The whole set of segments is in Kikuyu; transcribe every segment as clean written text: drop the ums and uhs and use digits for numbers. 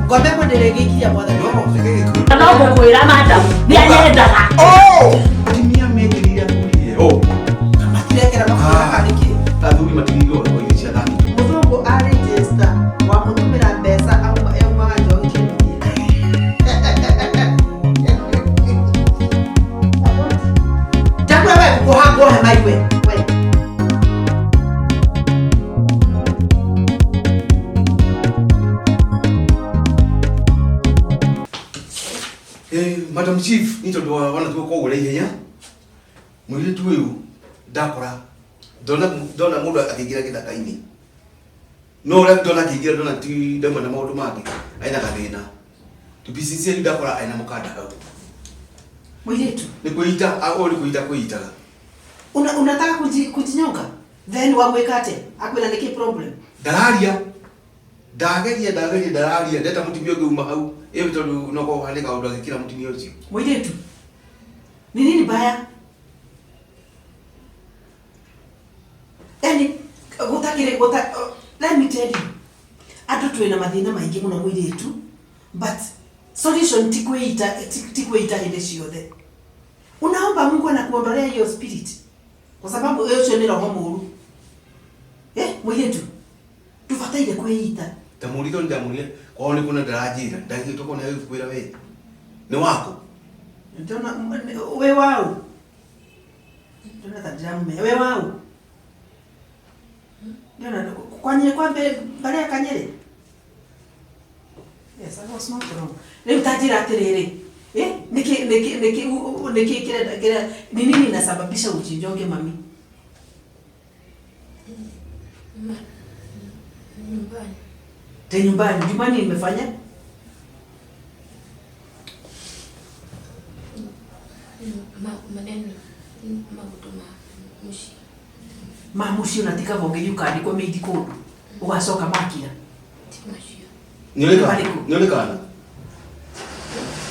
Ngome ĩmwe ndĩrĩgĩikiria mwathani. No, reke gĩkuũ. No ngũkwĩra madam, nĩ anyendaga. Oh! Atumia mekĩrĩire athuri oh. Matirekera mabũrũri Ah. ah. Nĩkĩ? Athuri matigĩirwo ũhoro irio cia thani. Mũthũngũ arĩ jester wamũtũmĩra mbeca auma aumaga njohi kĩnuthia. Ndakwĩra we ngũkũha nguohe mai we. We. Eh, Madam Chief, ni tondũ wa wana tuo kogũra ihenya. Mũirĩtu ũyũ ndakora ndona ndona mũndũ akĩingĩra gĩthaka-inĩ. No ũrĩa ndona akĩingĩra ndona ti ndauma na maũndũ mangĩ ena gathĩna. To be sincere ndakora ena mũkanda hau. Mũirĩtu, Nĩ kwĩita, ũyũ nĩ kwĩita kwĩitaga. una, unataka kujinyonga? Then wamwĩka atĩa? Akwĩra nĩkĩ problem? Ndararia ndageria ndageria ndararia ndeta mũtumia ũngĩ uma hau ĩyo tondũ no korwo harĩ kaũndũ agĩkĩra mũtumia ũcio. Mũirĩtu, ni nini baya? Yani gutakire guta let me tell you andu twina mathina maingi muno muiritu, but solution ti kwĩita ti kwĩita hĩndĩ ciothe. Unaomba Mungu anakuondolea hiyo spirit kwa sababu ũcio nĩ roho mũru. Eh, mũirĩtu ndũbataire kwĩita. Ndamũrire ndamũrire kwao nĩ kuona ndaranjĩra ndagĩtwo kona gĩkwĩra we nĩ waku. Ndona wĩ waũ? Ndona ta ndiramũmenya. Wĩ waũ? Ndona kwanyĩrĩ kwa mbarĩ ya Kanyĩrĩ? Yes, I was not wrong. Rĩu ta njĩra atĩrĩrĩ, eh, nĩkĩ nĩkĩ nĩkĩ nĩkĩ kĩrenda kĩrenda ni nini inasababisha ujinyonge mami? Nyumbani. Te nyumbani, nyumbani imefanya? Maneno maũndũ ma mũciĩ. Ma mũciĩ ũnatigaga ũgĩthiĩ ũkandĩkwo mĩithi kũndũ ũgacoka makira. Ti macio. Nĩ ũrĩ kana? Marĩkũ? Nĩ ũrĩ kana?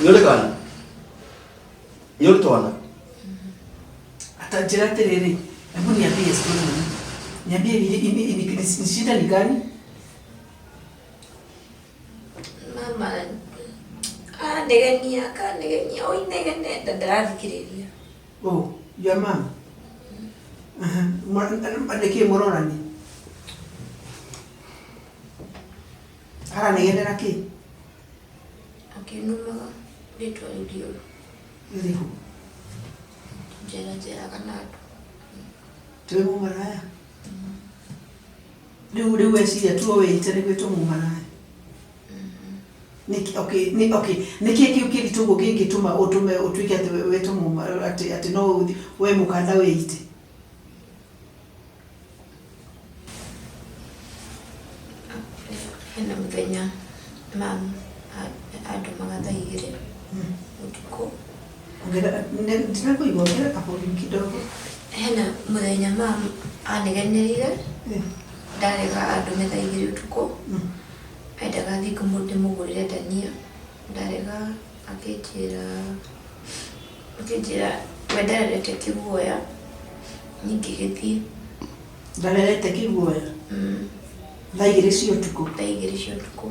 Nĩ ũrĩ kana? Nĩ ũrĩ twana? Ata njĩra atĩrĩrĩ, hebu niambie story mami. Niambie ni shida ni gani? Mama anegenia akanegenia o inegene ndarathikĩrĩria. Oh, your mom. Aha. Nĩkĩ mũrorani? Aranegenera kĩ? Akĩnumaga rĩtwa rĩu rĩũru. Rĩrĩkũ? Njera njeraga na andũ. Twĩ mũmaraya? Rĩu rĩu weciria tu wĩite nĩ gwĩtwo mũmaraya. Nĩkĩ okay, nĩ okay, nĩkĩ kĩu kĩritũ ũguo kĩngĩtũma ũtũme ũtuĩke atĩ wĩtwo atĩ atĩ no ũthi we mũkanda wĩite? Hena mũthenya mam andũmaga thaa 2 ũtukũ. Ongera ndinakũigua, ongera ka volume kidogo. Hena mũthenya mam anegenerire ndarega andũme thaa 2 ũtukũ. Endaga thiĩ ndĩmũgũrĩre ndania. Ndarega akĩnjĩra akĩnjĩra we ndarerete kĩguoya niĩ ngĩgĩthiĩ. Ndarerete kĩguoya? Thaa 2 cia ũtukũ? Thaa 2 cia ũtukũ.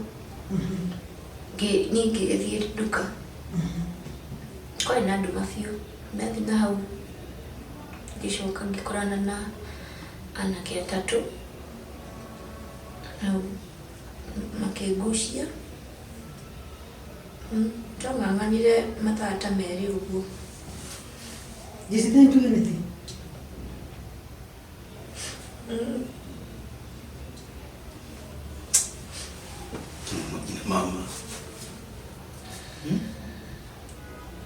Niĩ ngĩgĩthiĩ nduka. Kwarĩ na nduma biũ. Ndathiĩ na hau ngĩcoka ngĩkorana na anake atatũ. Hau makĩngucia. Twang'ang'anire mathaa ta 2 ũguo. Did they do anything? Mama.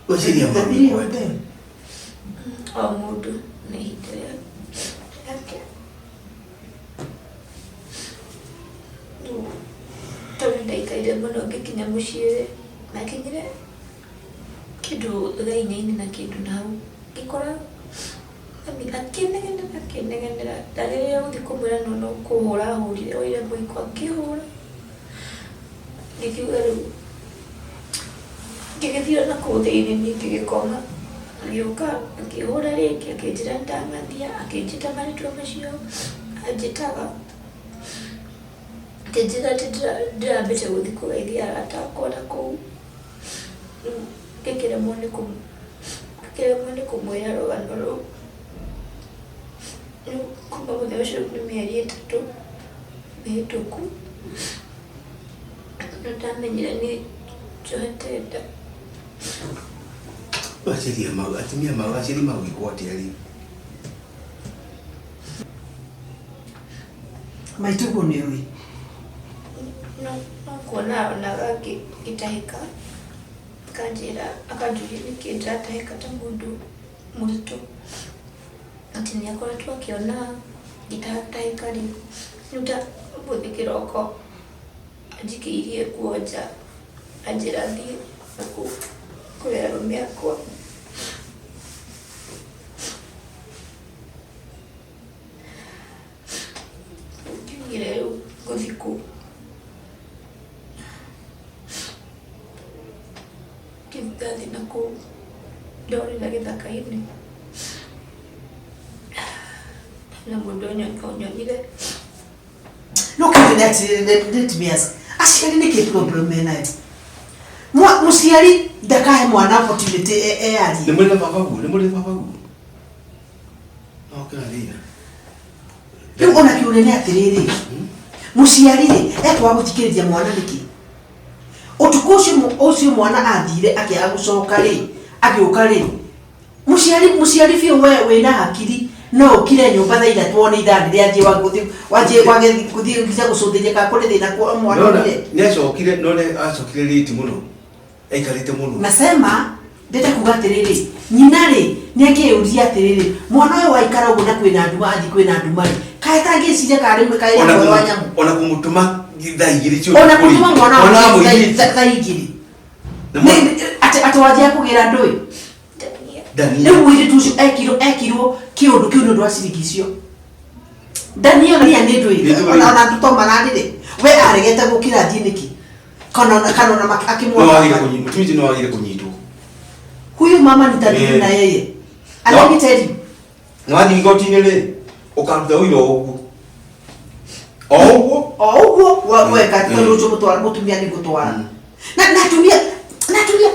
Weciria The mama. three of them. O mũndũ na ihinda rĩake. Rĩu tondũ ndaikaire mũno ngĩkinya mũciĩ rĩ, ndakinyire kĩndũ thaa 4 na kĩndũ na hau ngĩkora mami akĩnegenera akĩnegenera ndagĩrĩire gũthiĩ kũmwĩra no no kũhũra ahũrire oire mũiko akĩhũra. Ngĩkiuga rĩu ngĩgĩthiĩ ona kũu thĩinĩ niĩ ngĩgĩkoma. Agĩũka akĩhũra rĩngĩ akĩnjĩra nĩndang'athia akĩnjĩta marĩtwa macio anjĩtaga. Akĩnjĩra atĩ ndĩrambĩte gũthiĩ kũgeithia arata akwa na kũu. Rĩu ngĩkĩremwo nĩ ngĩkĩremwo nĩ kũmwĩra rũgano rũu. Rĩu kuma mũthenya ũcio nĩ mĩeri 3 mĩhĩtũku na ndamenyire nĩ njohete nda. Aciari atumia aciari magwĩkwo atĩa rĩu? Maitũguo nĩ ũĩ. No kuona onaga ngĩtahĩka, akanjĩra akanjũria nĩkĩ ndĩratahĩka ta mũndũ mũritũ, atĩ nĩ akoretwo akĩona ngĩtahĩka rĩ, rĩu ta ũmũthĩ kĩroko anjikĩirie nguo nja anjĩra thiĩ nakũu kũrĩ arũme akwa. Ngiugire rĩu ngũthiĩ kũ? Ndathiĩ nakũu ndorĩra gĩthaka-inĩ na mũndũ ũnyonire. No kĩũria nĩ atĩrĩrĩ, let me ask, aciari nĩkĩ problem menayo? Mũciari ndakahe mwana opportunity eyarie. Nĩ mũrĩ na baba guo? Nĩ mũrĩ na baba guo? No kĩra thĩna. Rĩu ona kĩũria nĩ atĩrĩrĩ, mũciari rĩ ekwaga gũthikĩrĩria mwana nĩkĩ? Ũtukũ ũcio ũcio mwana athire akĩaga gũcoka rĩ, agĩũka rĩ, mũciari mũciari biũ we wĩna hakiri no ũkire nyũmba thaa ithatũ wone ithaa nĩ rĩathiĩ wagũthiĩ wanjie wage gũthiĩ nginya gũcũthĩrĩria kana kũrĩ thĩna kwa mwana Nona onire. nĩ acokire no nĩ acokire late mũno. Aikarĩte mũno. Nasema ndĩrenda kuga atĩrĩrĩ, nyina rĩ nĩ angĩyũria atĩrĩrĩ, mwana ũyũ waikara ũguo na kwĩna nduma athiĩ kwĩna nduma rĩ, kaĩ atangĩciria karĩ kaĩ na Ona muoyo wa nyamũ. Ona kũmũtũma thaa 2 cia Ona ũtukũ rĩ, kũtũma mwana mwana wa wa mũirĩtu. thaa 2. Na mwana- Atĩ atĩ wanjia kũgĩra ndũĩ. Ndania. Ndania. Rĩu mũirĩtu ũcio ekirwo ekirwo kĩũndũ kĩu nĩ ũndũ wa ciringi icio. Ndania ona nĩ ndũĩ. Nĩ ndũĩ. Ona ona to mararĩ we aregete gũkĩra athiĩ nĩkĩ? Kana ona kana ona No wagire akĩmuona. kũnyitwo. Mũtumia ũcio no wagire kũnyitwo. Huyu mama nitadili na yeye. And let me tell you, Na wathiĩ igoti-inĩ rĩ, ũkaruta ũira o ũguo. O ũguo. O ũguo weka tondũ ũcio mũtwara mũtumia nĩ ngũtwara. Na na atumia na atumia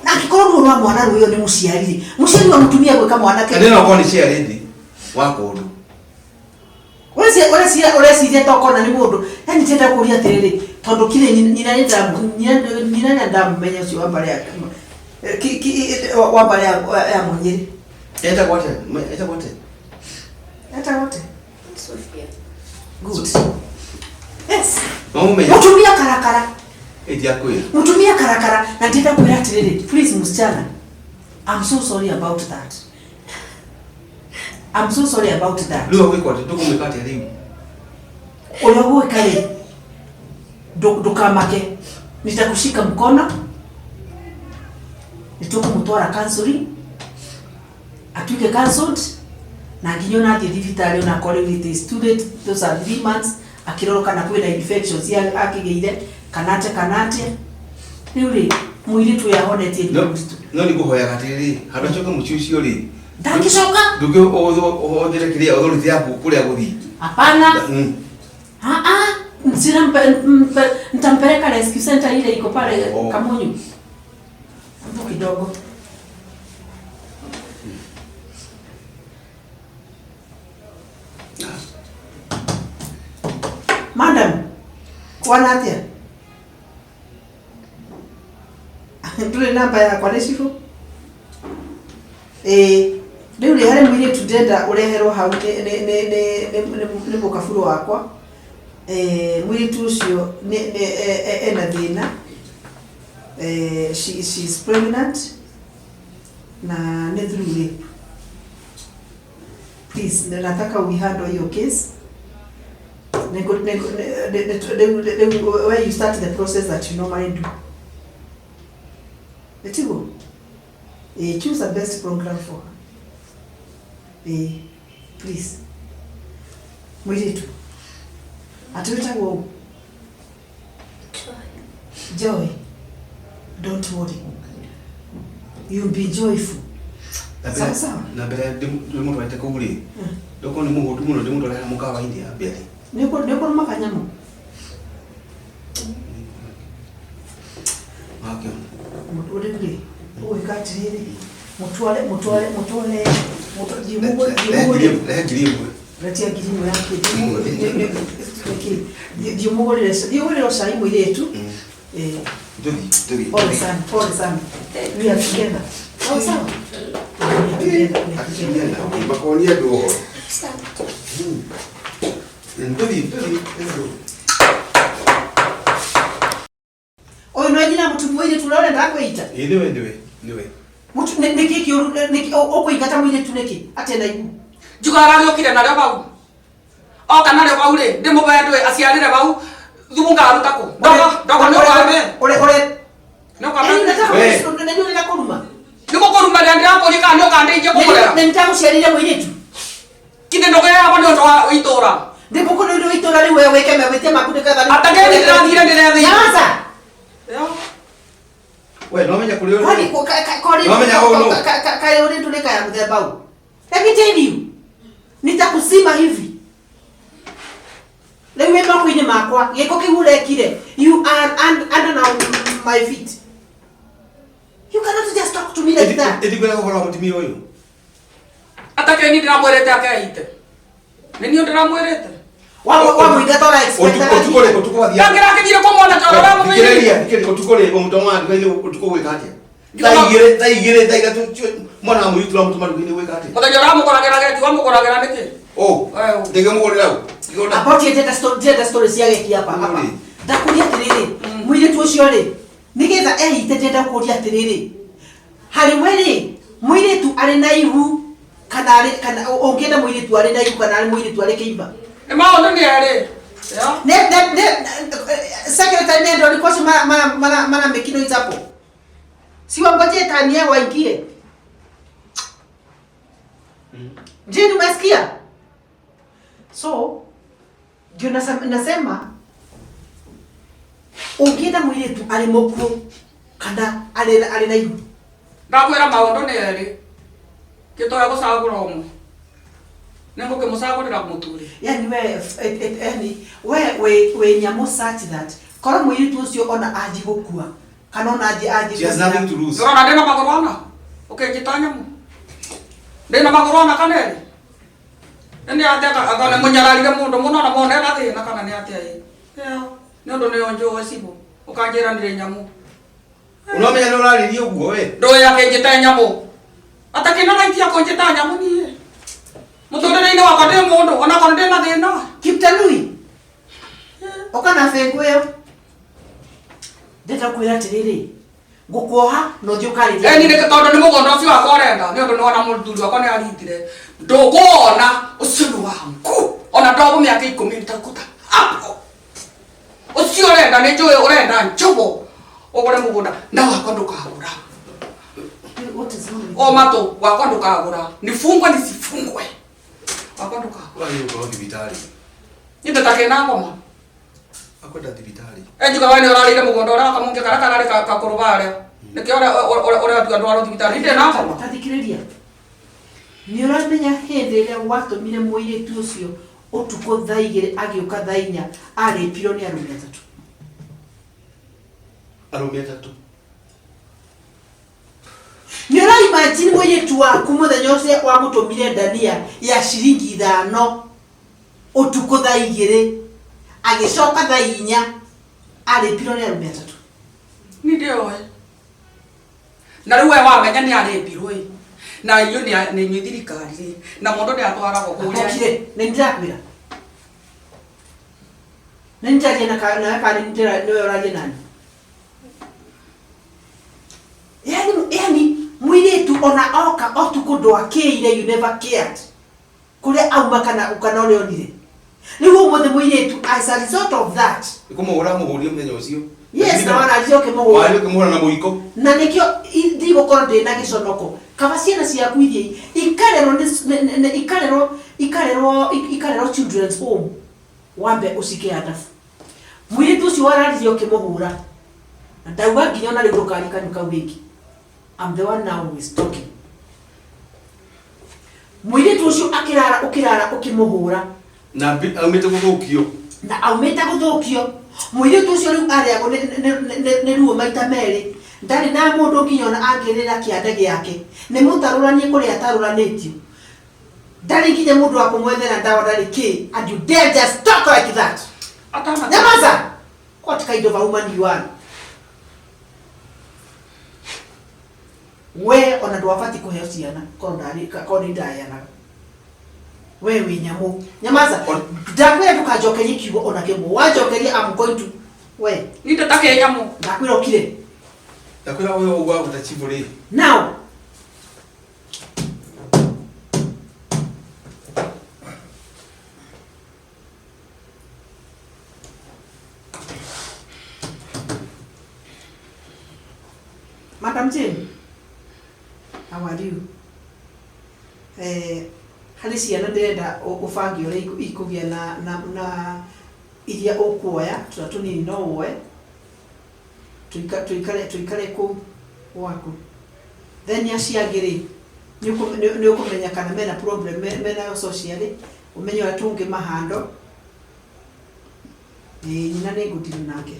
na angĩkorwo ruo rwa mwana rũĩ nĩ mũciari rĩ, mũciari wa mũtumia gwĩka mwanake. Kana no akorwo nĩ ciarĩ thĩ wa kũndũ. Ũreciria ũreciria ta ũkona nĩ mũndũ. Yani ndĩrenda kũria atĩrĩrĩ, tondũ kirĩ nyina nĩ nyina nĩ ndamũmenya ũcio wa mbarĩ ya wa mbarĩ ya Mũnyĩrĩ. Etagwo atĩa? Etagwo atĩa? Etagwo atĩa? Sophia. Good. Yes. Wamũmenya? Mũtumia karakara. Ĩndiakwĩra. Mũtumia karakara na ndĩrenda kwĩra atĩrĩrĩ, please msichana. I'm so sorry about that. I'm so sorry about that. Rĩu ũgwĩkwo atĩa? Ndũkũmwĩka atĩa rĩu? Ũrĩa ũgwĩka rĩ, ndũkamake. Nitakushika mkono. Nĩtũkũmũtwara counseling. Atuĩke counseled. Na nginya ona athiĩ thibitarĩ ona akorwo rĩu it is too late, those are 3 months, akĩrorwo kana kwĩna infections akĩgĩire, kana atĩa, kana atĩa. Rĩu rĩ, mũirĩtu ũyũ ahonetie No, mũritũ. no nĩ ngũhoyaga atĩrĩrĩ, handũ acoke mũciĩ ũcio rĩ, Ndangĩcoka? Ndũngĩ ũhũthĩre kĩrĩa authority yaku kũrĩa gũthiĩ. Hapana. Sina nitampeleka rescue center ile iko pale Kamunyu. Hapo kidogo. Madam, kwana atĩa? Ndũrĩ namba yakwa nĩ cibũ? Ĩĩ, rĩu rĩ harĩ mũirĩtu ndĩrenda ũreherwo hau nĩ mũkaburu wakwa. Mũirĩtu ũcio ena thĩna. She is pregnant na nĩ through rape. Please, nataka uihandle hiyo case. Where you start the process that you normally do. Etiguo? Choose the best program for her. Please. Mũirĩtu. Atĩ wĩtagwo ũ? Joy. Joy. Don't worry. You'll be joyful. Sawa sawa. Na mbere ndĩmũtwarĩte kũu rĩ, ndũkorwo nĩ mũhũtu mũno ndĩmũtware harĩa mũkawa-inĩ ya mbere. Nĩ ũkũrũma kanyamũ? Atiriri, mutware mutware mutware thiĩ mũgũrĩre. Rehe 1000. Retia 1000 yake. Thiĩ mũgũrĩre, thiĩ ũgũrĩre cai mũirĩtu. Eh, Tũthiĩ, tũthiĩ. Pole sana, pole sana. We are together. Sawa sawa. We are together, we are Atumia together. nao makonia andũ ũhoro. Asante. Tũthiĩ, tũthiĩ, tũthiĩ. Ũyũ no nyina mũtu mũirĩtu ũrĩa ũrenda kwĩita. Ĩĩ nĩwe, nĩwe, nĩwe. Mũtu nĩkĩ kĩũru, nĩkĩ ũkũingata mũirĩtu nĩkĩ atĩ na ihu? Njuga aragĩũkire narĩo bau. Oka narĩo bau rĩ, ndĩmũbe ndũĩ aciarĩre bau, thumu ngaruta kũ? Ndogo, ndogo nĩ ũkambe. Ore ore. Nĩ ũkambe. Yaani unataka We. nani ũrenda kũruma? Nĩ gũkũruma rĩrĩa ndĩrakũria kana nĩ ũkandeithia kũkũrera? Nĩ nĩndagũciarire mũirĩtu. Kinde ndũgeagwo nĩ ũndũ wa itũra. Ndĩmbũkũ nĩ ũndũ wa itũra rĩu we wĩke mewĩtie maku nĩgetha rĩu- Atangeni ndĩrathire ndĩrethĩire. Nyamaza. Yo. We no menya kũrĩa Kwani ũrĩ. kwani No menya ũũ nũ. kaĩ ũrĩ ndũrĩka ya mũthemba ũũ? Let me tell you. Nitakusima hivi. Rĩu wĩ moko-inĩ makwa, gĩko kĩu ũrekire, you are under now my feet. You cannot just talk to me like that. Ĩthikwĩra ũhoro wa mũtumia ũyũ. Atakeni ndĩramwĩrĩte akeite. Nĩ niĩ ndĩramwĩrĩte. Wa mũingata ũra expect Ũtukũ rĩ, ũtukũ wathiaga. Ndangĩrakĩthire kwa mwanake ũrĩa ũramũthĩire. Thikĩrĩria, thikĩrĩria, ũtukũ rĩ, ũmũtũmaga nduka-inĩ ũtukũ gwĩka atĩa? Thaa 2, thaa 3, mwana wa mũirĩtu ũramũtũma nduka-inĩ gwĩka atĩa? Mũthenya ũramũgũragĩra geki, wamũgũragĩra nĩkĩ? Ũ, Weũ. ndĩngĩmũgũrĩra ũ? Ngĩgũra- About ndĩrenda story, ndĩrenda story cia geki hapa hapa. Rĩ. Ndakũria atĩrĩrĩ, mũirĩtu ũcio rĩ, nĩgetha eite ndĩrenda kũria atĩrĩrĩ, harĩ we rĩ, mũirĩtu arĩ na ihu kana arĩ kana ũngĩenda mũirĩtu arĩ na ihu kana arĩ mũirĩtu arĩ kĩimba? Nĩ maũndũ nĩ erĩ. Yo. Ne ne ne secretary nendo alikuwa si mara mara mara mara mekino hapo. Si wangoje tani yao waingie. Je, umesikia? So ndio nasema ũngĩenda mũirĩtu arĩ mũkuũ kana arĩ na ihu. Ndakwĩra maũndũ nĩ erĩ. Kĩtoya gũcagũra ũmwe. Nĩngũkĩmũcagũrĩra mũthuri. Yani we yani we we we nyamũ such that korwo mũirĩtu ũcio ona anji gũkua kana ona anji anji She has nothing to lose. Ndĩrona ndĩna magũrũ ana. Ũkĩnjĩta nyamũ. Ndĩna magũrũ ana kana erĩ? Nĩ atĩa anga nĩ mũnyararire mũndũ mũno na mone na thĩna kana nĩ atĩa ĩ? Yo. Nĩ ũndũ nĩyo njũĩ cibũ. Ũkanjĩra nĩrĩ nyamũ. Ũramenya nĩ ũrarĩria ũguo we? Ndũĩ akĩnjĩta nyamũ. Atakĩna right ya kũnjĩta nyamũ niĩ. Mũtũrĩre-inĩ wakwa ndĩ mũndũ onakorwo ndĩna thĩna. Kiptanui ũka na bengo ĩyo ndĩrenda kwĩra atĩrĩrĩ, ngũkuoha na ũthiĩ ũkarĩrie. Eni nĩ tondũ nĩ mũgũnda ũcio wakwa ũrenda nĩ ũndũ nĩwona mũthuri wakwa nĩ aritire ndũkuona ũcio nĩ wangu ona ndogo mĩaka 10 nitakuta hapo ũcio ũrenda nĩ njũĩ ũrenda njobo ũgũre mũgũnda na wakwa ndũkagũra. What is wrong with O matũ wakwa ndũkagũra, nifungwe nisifungwe wakwa ndũkagũra. Ũrathiĩ gũkorwo thibitarĩ. Niĩ ndĩtakĩna ngoma. Akwenda thibitarĩ. Enjuga we nĩ ũrarĩire mũgũnda ũrĩa wakamũngĩ karĩa kararĩ kakũrũ barĩa nĩkĩo ũrĩa ndwarwo thibitarĩ ndirĩ na ngoma. Ta thikĩrĩria, nĩ ũramenya hĩndĩ ĩrĩa watũmire mũirĩtu ũcio ũtukũ thaa 2 agĩũka thaa 4 arĩpirwo nĩ arũme atatũ. Arũme atatũ. Nĩ ũraimagine mũirĩtu waku mũthenya ũcio wamũtũmire ndania ya ciringi 5 ũtukũ thaa 2 agĩcoka thaa 4 arĩpirwo nĩ arũme atatũ. Ni ndĩoĩ na rĩu we wamenya nĩ arĩmbirwo ĩ na inyuĩ nĩ inyuĩ thirikari rĩ na mũndũ nĩ atwaragwo kũrĩa. Okire, nĩ ndĩrakwĩra. Nĩ njarie na nawe kana nĩwe ũraria nani? Yani yani mũirĩtu ona oka ũtukũ ndwakĩire, you never cared kũrĩa auma kana kana ũrĩa onire. Rĩu ũmũthĩ mũirĩtu as a result of that. Nĩ kũmũhũra mũhũrire mũthenya ũcio. Yes, na wanaria ũkĩmũhũra. Warĩ ũkĩmũhũra na mũiko. Na nĩkĩo ndigũkorwo ndĩ na gĩconoko kaba ciana ciaku ithiĩ ikarerwo nĩ ikarerwo ikarerwo ikarerwo children's home wambe ũcike adabu. Mũirĩtu ũcio wararirie ũkĩmũhũra na ndauga nginya ona rĩu ndũkarie kanua kau rĩngĩ. I'm the one now who is talking. Mũirĩtu ũcio akĩrara ũkĩrara ũkĩmũhũra. Na aumĩte gũthũkio. Na aumĩte gũthũkio. Mũirĩtu ũcio rĩu arĩagwo nĩ ruo maita merĩ. Ndarĩ na mũndũ nginya ona angĩrĩra kĩande gĩake. Nĩ mũtarũranie kũrĩa atarũranĩtio. Ndarĩ nginya mũndũ wa kũmwethera ndawa, ndarĩ kĩ. And you dare just talk like that. Atana. Nyamaza! What kind of a woman you are? We ona ndwabati kũheo ciana korwo ndarĩ korwo nĩ ndaheanaga. We wĩ nyamũ. Nyamaza. Ndakwĩra ndũkanjokerie kiugo ona kĩmwe. Wanjokeria, I'm going to we. Ni ndetake nyamũ. Ndakwĩra ũkire. Ndakwĩra ũyũ ũguo agũta chief rĩ. Now. Madam Jane, how are you? Harĩ ciana ndĩrenda ũbange ũrĩa ikũgĩa na iria ũkuoya, tũrĩa tũnini no woe, tũikare kũu gwaku. Then acio angĩ rĩ, nĩ ũkũmenya kana mena problem menayo socially, ũmenye ũrĩa tũngĩmahando. Ĩĩ nyina nĩ ngũdeal nake.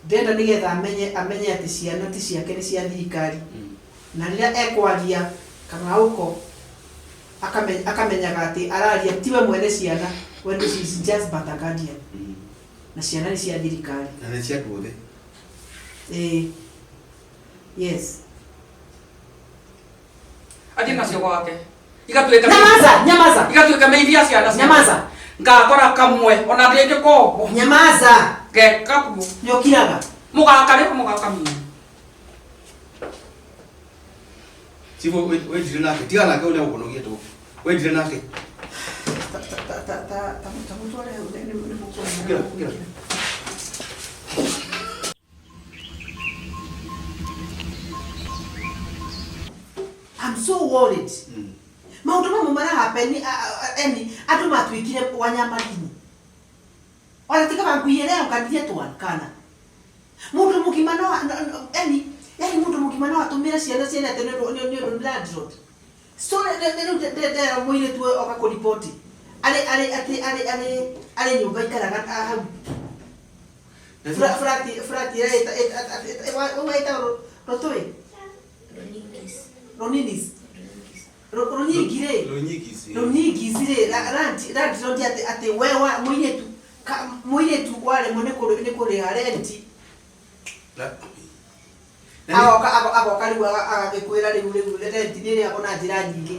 Ndĩrenda nĩgetha amenye atĩ ciana ti ciake, nĩ cia thirikari. Na rĩrĩa ekwaria kana ũko akamenyaga atĩ araria tiwe mwene ciana, when she is just but a guardian. Na ciana nĩ cia thirikari. Na nĩ cia andũ othe. Ĩĩ. Yes. Athiĩ nacio gwake. Igatuĩka Nyamaza, nyamaza. Igatuĩka meiria ciana. Nyamaza. Ngakora kamwe ona ndĩngĩkombo. Nyamaza. Ngeka kuo. Nĩ ũkiraga. Mũgaka rĩ mũgaka mimi. Chief wendire nake, tiga nake ũrĩa ũkũnogia tu. Wendire nake. Ta mũtware hau nĩ mũkuona. Ũkĩra, ũkĩra. I'm so worried. Maũndũ mamwe mara happen eni andũ matuĩkire wanyamarini. Ona tiga banguire ũkandirie twana kana. Mũndũ mũgima no eni yani mũndũ mũgima no atũmĩre ciana ciene atĩ nĩ ũndũ landlord. So rĩu ndĩrera mũirĩtu ũyũ oka kũriboti. Arĩ arĩ atĩ arĩ arĩ arĩ nyũmba ikaraga hau. Frat ĩrĩa ĩtagwo rũtũĩ? Roninis. Rũnyingi rĩ. Rũnyingis rĩ, landlord atĩ we wa mũirĩtu mũirĩtu waremwo nĩ kũrĩha renti. Agoka rĩu agagĩkwĩra rĩu renti nĩ ĩrĩhagwo na njĩra nyingĩ.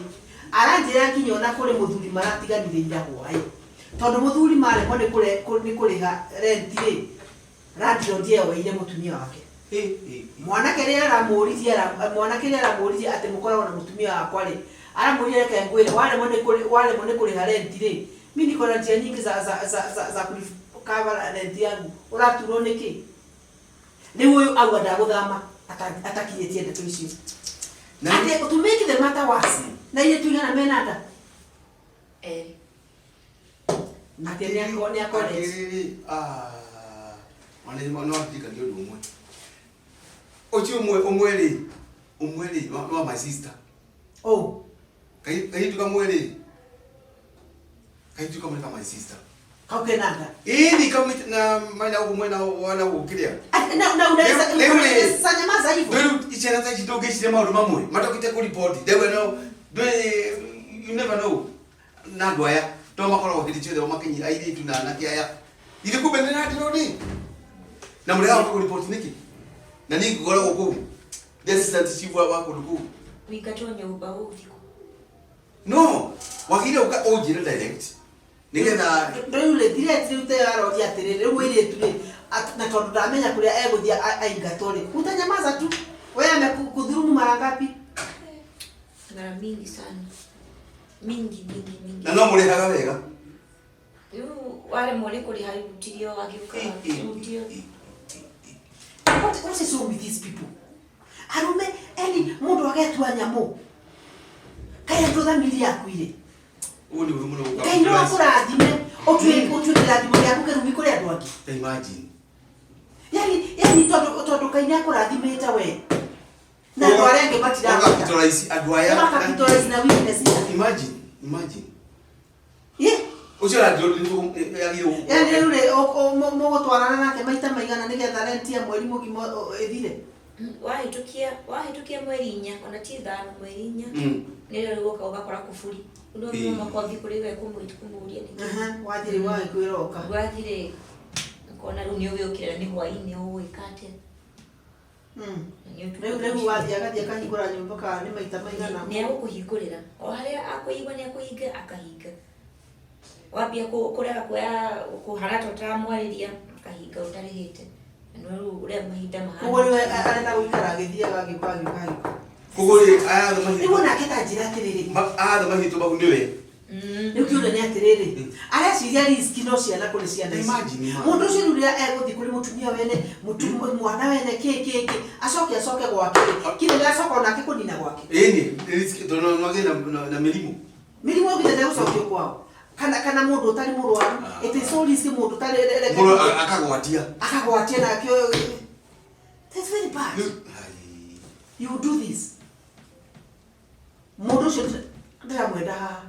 Aranjĩra nginya ona kũrĩ mũthuri maratiganire ira hwaĩ. Tondũ mũthuri maremwo nĩ kũrĩha renti rĩ, landlord eyoeire mũtumia wake. Mwanake rĩrĩa aramũririe atĩ mũkoragwo na mũtumia wakwa rĩ, aramũririe reke ngwĩre waremwo nĩ kũrĩha renti rĩ, mi niko na njia nyingi za kũcover renti yangu, ũraturwo nĩkĩ? Rĩu ũyũ auga ndagũthama atakinyĩtie ndeto icio. Atĩ to make the matter worse, na ithuĩ tuigana mena nda? Atĩ nĩ akorete. Ona no ndirikanie ũndũ ũmwe. Ũcio ũmwe rĩ, wa my sister. Oh. Kairĩtu kamwe rĩ, kairĩtu kamwe ka my sister. Kau kena nda? Ĩni kamwe na mwena gũkũ mwena wa na gũkũ kĩrĩa. Na unaweza nyamaza hivyo. Rĩu ciana ta ici ndũngĩciria maũndũ mamwe, matokĩte kũriboti. They know, you never know. Na andũ aya to makoragwo hĩndĩ ciothe makinyia airĩtu na anake aya. Ithe kumbe nĩ landlord. Na mũrehaga kũriboti nĩkĩ? Na niĩ ngoragwo kũu. The assistant chief wa kũndũ kũu. Wĩingatwo nyũmba ũthikũ. No, wagĩrĩire ũka ũnjĩre direct. Nĩgetha rĩu rĩ direct rĩu te aroria atĩrĩrĩ, rĩu mũirĩtu rĩ, na tondũ ndamenya kũrĩa egũthiĩ aingatwo rĩ, utanyamaza tu. Wewe amekudhulumu mara ngapi? Mara mingi sana. Mingi mingi mingi. Na no mũrĩhaga wega. Rĩu waremwo nĩ kũrĩha rĩu tirio agĩũka rĩu. What is wrong with these people? Arume eni mũndũ agetua nyamũ. Kaĩ andũ thamiri yaku irĩ. Ũguo nĩ ũru mũno gũka. Ngai no akũrathime, ũtuĩke kĩrathimo gĩaku kĩrumi kũrĩ andũ angĩ. Imagine. Yani tondũ Ngai nĩ akũrathimĩte we. Na andũ arĩa angĩ matirahota. Ũgacapitalize andũ aya. Ũgacapitalize na weakness. Imagine, imagine. Yeah. Ũcio arandirwo. Yani rĩu rĩ, mũgũtwarana nake maita maigana nĩgetha rent ya mweri mũgima ĩthire? Wahĩtũkia mweri 4, ona ti 5, mweri 4, nĩrĩo rĩgũka ũgakora kuburi no makothi kũrĩ we kũmũria nĩkĩ. Aha, wathire wagĩkwĩra ũka. Gwathire ũkona rĩu nĩ ũgĩũkĩra nĩ hwaĩ-inĩ, ũgwĩka atĩa? Na nĩ ũtukũ. Rĩu wathiĩ agathiĩ akahingũra nyũmba kana nĩ maita maigana? Nĩ agũkũhingũrĩra o harĩa akũigua nĩ akũhinga, akahinga. Wambia kũrega kuoya kũhana ta ũtaramwarĩria, akahinga ũtarĩhĩte. Na nĩ rĩu ũrĩa mahinda mahana. Koguo rĩu arenda gũikara agĩthiaga agĩũka agĩũka agĩũka. Koguo rĩ, aya othe Rĩu onake ta njĩra atĩrĩrĩ, aya othe mahĩtwo mau nĩwe. Rĩu kĩũria nĩ atĩrĩrĩ, areciria risk no ciana kũrĩ ciana ici. Imagine, man. Mũndũ ũcio rĩu rĩrĩa egũthiĩ kũrĩ mũtumia wene, mwana wene, kĩ kĩ kĩ, acoke acoke gwake rĩ, kinya nĩacoka onake kũnina gwake. Ĩni risk tondũ no agĩe na mĩrimũ. Mĩrimũ ĩngĩte gũcokio kwao kana mũndũ ũtarĩ mũrwaru. It is so risky mũndũ ũtarĩ Mũndũ akagwatia. Akagwatia nakĩo. That's very bad. Ai. You do this, mũndũ ũcio ndĩramwenda haha.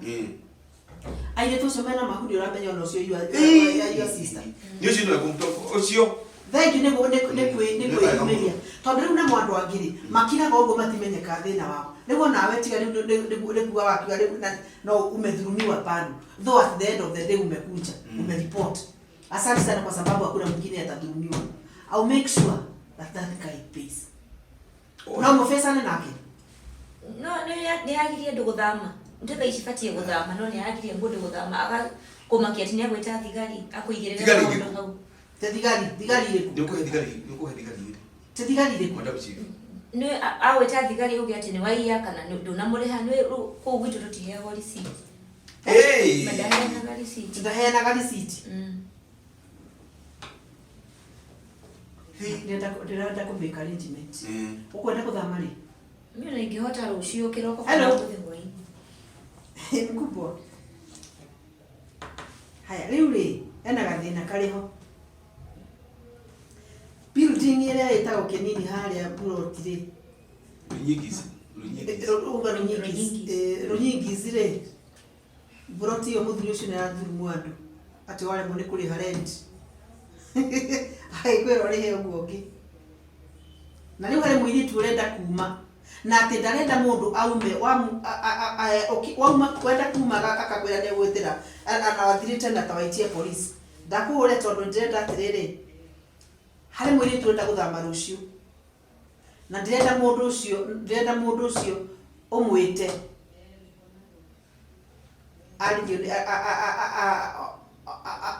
Airĩtu acio mena mahu nĩ ũramenya ona ũcio your sister. Nĩ ũcio nĩwe ũcio. Thengiũ nĩ kwĩ nĩ Nĩ wega kwĩyumĩria, tondũ rĩu namo andũ angĩ rĩ makiraga ũguo matimenyeka thĩna wao. Nĩguo nawe tiga rĩu nĩ kuga wakiuga rĩu no umedhulumiwa bado, though at the end of the day umekuja umeripot. Asante sana, kwa sababu hakuna mwingine atadhulumiwa. I'll make sure that that guy pays. No mũbecane nake. No nĩ agirie andũ gũthama. Nĩ thaa ici batiĩ gũthama, no nĩ agirie mũndũ gũthama, agakũmakia atĩ nĩ agwĩta thigari akũigĩrĩre Thigari maũndũ irĩkũ? hau. Te thigari, thigari irĩkũ? Nĩ ũkũhe thigari ĩrĩ. Te thigari irĩkũ? Madam Chief. Nĩ agwĩta thigari uge atĩ nĩ waiya kana ndũnamũrĩha. Nĩ rĩu kũu gwitũ tũtiheagwo receipt. Hey! Mandaheanaga receipt. Ndaheanaga receipt. Ndĩrenda kũ make arrangement. Ũkwenda gũthama rĩ? Niĩ ona ingĩhota rũciũ kĩroko Hello. kana ũmũthĩ hwaĩ-inĩ. Mkubwa, haya, rĩu rĩ ena gathĩna karĩ ho, building ĩrĩa ĩtagwo Kĩnini harĩa plot rĩ. Runyingis. Runyingis. Uga Runyingis. Runyingis. Runyingis rĩ, plot ĩyo mũthuri ũcio nĩ arathurumwo andũ atĩ waremwo nĩ kũrĩha rent, agĩkwĩra ũrĩhe ũguo ũngĩ. Na rĩu harĩ mũirĩtu ũrenda kuma na atĩ ndarenda mũndũ aume wauma wenda kuma akakwĩra nĩ egwĩtĩra anawathirĩte na tawaitie police. Ndakũhũre tondũ ndĩrenda atĩrĩrĩ, harĩ mũirĩtu ũrenda gũthama rũciũ na ndĩrenda mũndũ ũcio ũmwĩte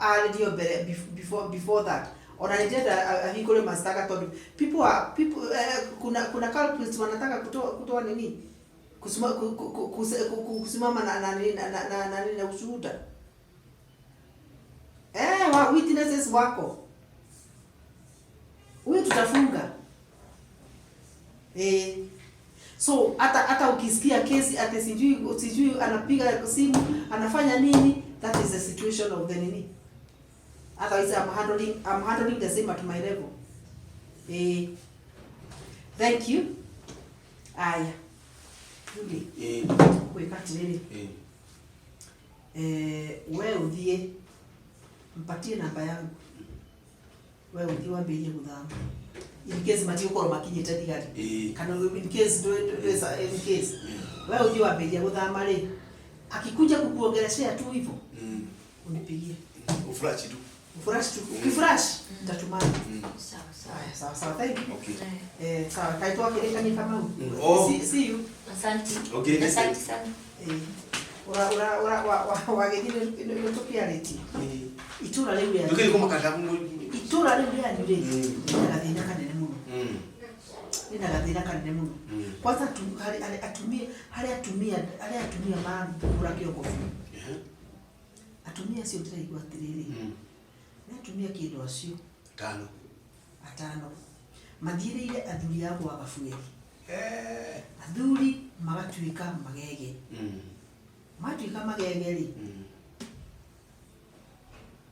arĩrio mbere before that. Ona nĩ ndĩrenda ahingũre mashtaka tondũ people are people, kuna culprits wanataka kutoa nini, kusimama na ushuhuda, witnesses wako. Huyu tutafunga. So hata ukisikia kesi ati sijui anapiga simu anafanya nini, that is the situation of the nini. Otherwise I'm handling the same at my level. Thank you. Aya, Julie, gwĩka atĩrĩrĩ, we ũthiĩ mpatie namba yangu, we ũthiĩ wambĩrĩrie gũthama in case matigũkorwo makinyĩte thigari, kana in case in case we ũthiĩ wambĩrĩria gũthama rĩ, akikuja kukuongeleshea tu hivyo, unipigie. Ufurashi tu. Ufurash tu, ukifurash nitatumana. Sawa sawa. Haya, sawa sawa, thank you. Okay. Sawa, kaitwa kirikani kama. Oh. See you. Asante. Okay, next Asante time. sana. Ura ura ura wa wa wagĩthiĩ nĩ tũkĩarĩtie itũra rĩu rĩa Ndũkĩrĩ kũmakata. Itũra rĩu rĩanyu rĩ, rĩna gathĩna kanene mũno, rĩna gathĩna kanene mũno. Kwanza tu, harĩ atumia marathumbũra kĩongo biũ. Atumia acio ndĩraigua atĩrĩrĩ, nĩ atumia kĩndũ acio Tano. atano mathiĩrĩire athuri a gwa Gabueri. Athuri magatuĩka magege. Matuĩka magege rĩ,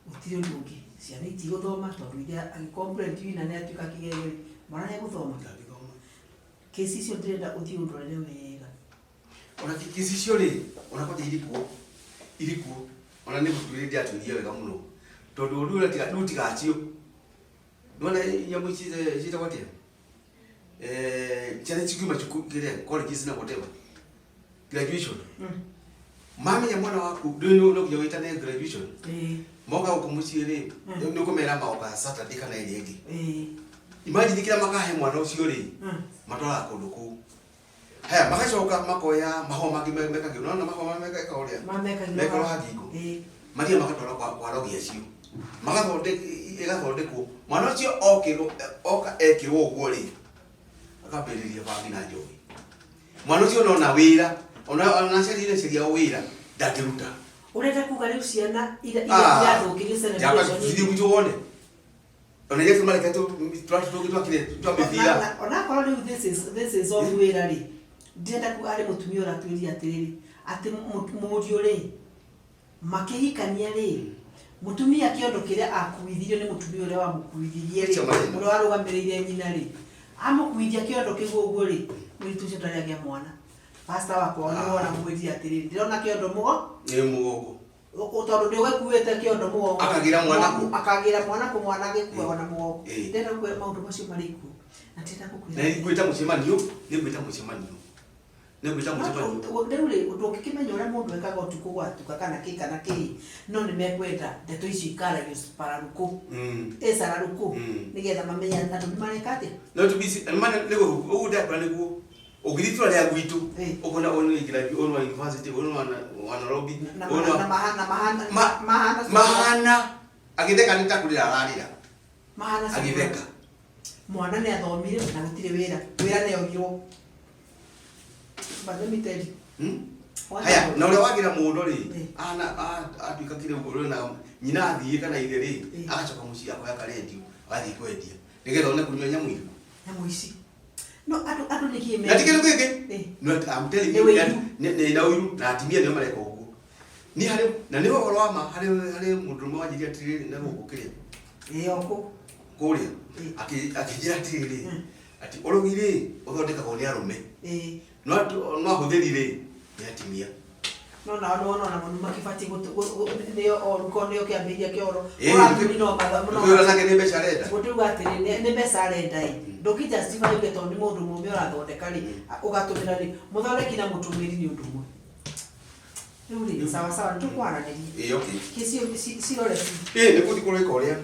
gũtirĩ ũndũ ũngĩ, ciana itigũthoma tondũ ithe agĩcomplain nyina nĩ atuĩka kĩgege rĩ, mwana nĩ egũthoma? Ndangĩthoma. Kesi icio ndĩrenda ũthiĩ ũndorere wega. Ona kesi icio rĩ, ona kwanja irĩ kuo. Irĩ kuo. Ona nĩ gũtuĩria ndiatuirie wega mũno. Tondũ rĩu ũrĩa rĩu tigacio. Nĩwona nyamũ ici ciĩtagwo atĩa? Ciana cikiuma cukuru kĩrĩa colleges na whatever. Graduation. Mamenya mwana waku ndũĩ no nginya wĩtane graduation. Moka gũkũ mũciĩ rĩ, nĩ ũkũmera magoka Saturday kana ĩrĩa ĩngĩ. Imagine kĩrĩa makahe mwana ũcio rĩ, matwaraga kũndũ kũu. Haya magacoka makoya mahũa mangĩ mekagĩrwo. Nĩwona mahũa marĩa mekagĩrwo ũrĩa? Mekagĩrwo ha ngingo. Mathiaga magatwara kwa rogi acio. Magathondeka ĩgathondekwo. Mwana ũcio okĩrwo oka ekĩrwo ũguo rĩ, akambĩrĩria bangi na njohi. Mwana ũcio nona wĩra, ona aciari aciari ao wĩra ndangĩruta. Ũrenda kuga rĩu ciana irathũkĩrio celebration. Thiĩ gwitũ wone. Ona iria tũmarekete tũrati tũngĩ twakire twa mĩbira. Onakorwo rĩu this is off wĩra rĩ, ndĩrenda kuga harĩ mũtumia ũratwĩrire atĩrĩrĩ, atĩ mũriũ rĩ, makĩhikania rĩ, mũtumia kĩondo kĩrĩa akuithirio nĩ mũtumia ũrĩa wamũkuithirie rĩ, Ũcio marĩ. ũrĩa warũgamĩrĩire nyina rĩ, amũkuithia kĩondo kĩu ũguo rĩ, mũirĩtu ũcio ndarĩ agĩa mwana. Pastor wakwa nĩ wona mwĩrire atĩrĩrĩ, ndĩrona kĩondo mũgo Nĩ mũgongo. Tondũ nĩ ũgĩkuĩte kĩondo mũgongo. Akagĩra mwana kũ? Akagĩra mwana kũ mwana agĩkuagwo na mũgongo. Ndĩrenda gũkwĩra maũndũ macio marĩ kuo na ndĩrenda gũkwĩra Na nĩngwĩta mũcemanio, nĩngwĩta mũcemanio. Nĩngwĩta mũcemanio. Rĩu rĩ, ndũngĩkĩmenya ũrĩa mũndũ ekaga ũtukũ gwatuka kana kĩ kana kĩ, no nĩ mekwenda ndeto icio ikaragio pararukũ, ĩcararukũ, nĩgetha mamenye andũ nĩ mareka atĩa. No to be mana nĩguo ũguo ndakora nĩguo ũngĩthiĩ itũra rĩa gwitũ ũkona ũyũ nĩ graduate, ũyũ nĩ wa university, ũyũ nĩ wa Nairobi, Na ũyũ nĩ wa na mahana mahana mahana mahana agĩtheka nĩ ta kũrĩra ararĩra mahana agĩtheka. Mwana nĩ athomire na gũtirĩ wĩra, wĩra nĩ ogirwo. But let me tell you. Haya, na ũrĩa wagĩra mũno rĩ, ana atuĩka kĩrĩa ũguo na nyina athiĩ kana ithe rĩ, agacoka mũciĩ akoya karendio agathiĩ kwendia nĩgetha one kũnyua nyamũ ici. Nyamũ ici. No andũ nĩ kĩ Na ti kĩndũ kĩngĩ. No, I'm telling you, Nĩ ũiru. Nĩ na ũiru na atumia nĩo mareka ũguo. Niĩ harĩ na nĩ ũhoro wa ma harĩ mũndũ ũmwe wanjĩrire atĩrĩrĩ na gũkũ kĩrĩa. Ĩĩ o kũ? Kũrĩa. Akĩnjĩra atĩrĩrĩ, atĩ ũrogi rĩ ũthondekagwo nĩ arũme. No ahũthĩri rĩ nĩ atumia. No nao nĩ wona onao makĩbatiĩ nĩo oru korwo nĩo kĩambĩrĩria kĩa ũhoro. Korwo athuri no matha- no Kwĩra nake nĩ mbeca arenda. Gũtiuga atĩrĩ nĩ mbeca arenda ĩ. Ndũngĩ justify uge tondũ nĩ mũndũ mũrũme ũrathondeka rĩ, ũgatũmĩra rĩ, mũthondeki na mũtũmĩri nĩ ũndũ ũmwe. Rĩu rĩ, sawa sawa, nĩ tũkwaranĩria. Ĩĩ okay. Kĩ cirore. Ĩĩ nĩ gũthiĩ kũrĩka ũrĩa.